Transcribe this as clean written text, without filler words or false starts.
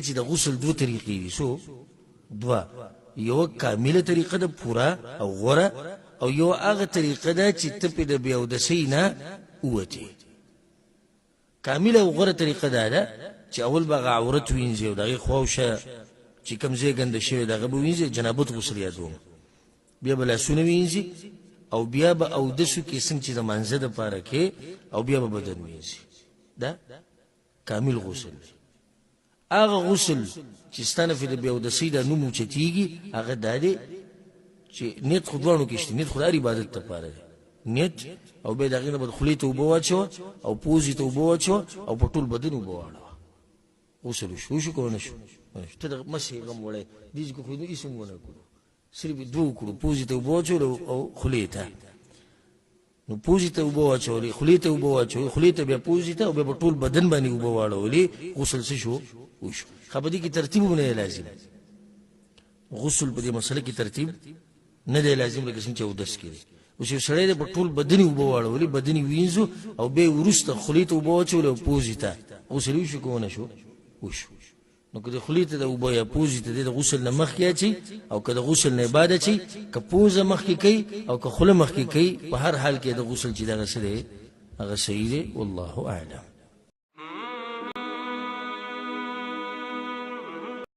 چې د غسل دوه طریقې دي، څو؟ دوه. یوه کامله طریقه ده، پوره او غوره، او یوه هغه طریقه ده چې ته پرې د بې اودسۍ نه ووتې. کامله او غوره طریقه دا ده چې اول به هغه عورت وینځي او د هغې خواوشا چې کوم ځای ګنده شوی د هغه به وینځي، جنابت غسل یادوم، بیا به لاسونه وینځي او بیا به اودس وکړي څنګه چې د مانځه دپاره کې، او بیا به بدن وینځي. دا کامل غسل دی. هغه غسل چې ستا نه د بې اودسۍ دا نوم اوچتېږي هغه دا دی چې نیت خو دواړو کې شته، نیت خو د هر عبادت لپاره دی، نیت او بیا د هغې نه بعد خولې ته اوبه واچوه او پوزې ته اوبه واچوه او په ټول بدن اوبه واړوه، غسل وشو. وشو که ونه شو؟ ته د مسې غم وړی دې ځای کې خو هېڅ هم ونه کړو، صرف یې دوه وکړو، پوزې ته اوبه واچولې او خولې ته. نو پوزې ته اوبه واچولې، خولې ته اوبه واچولې، خولې ته بیا پوزې ته او بیا په ټول بدن باندې اوبه واړولې، غسل څه شو؟ وشو. ښه، په دې کې ترتیب هم نه دی لازم، غسل په دې مسله کې ترتیب نه دی لازم لکه څنګه چې اودس کې دی. اوس یو سړی دی په ټول بدن یې اوبه واړولې، بدن یې وینځو او بیا یې وروسته خولې ته اوبه واچولې او پوزې ته، غسل یې وشو که ونه شو؟ وشو. نو که د خولې ته د اوبه یا پوزې ته د غسل نه مخکې اچي او که د غسل نه بعد اچي، که پوزه مخکې کوي او که خوله مخکې کوي، په هر حال کې د غسل چې دغه څه دی هغه صحیح دی. والله اعلم.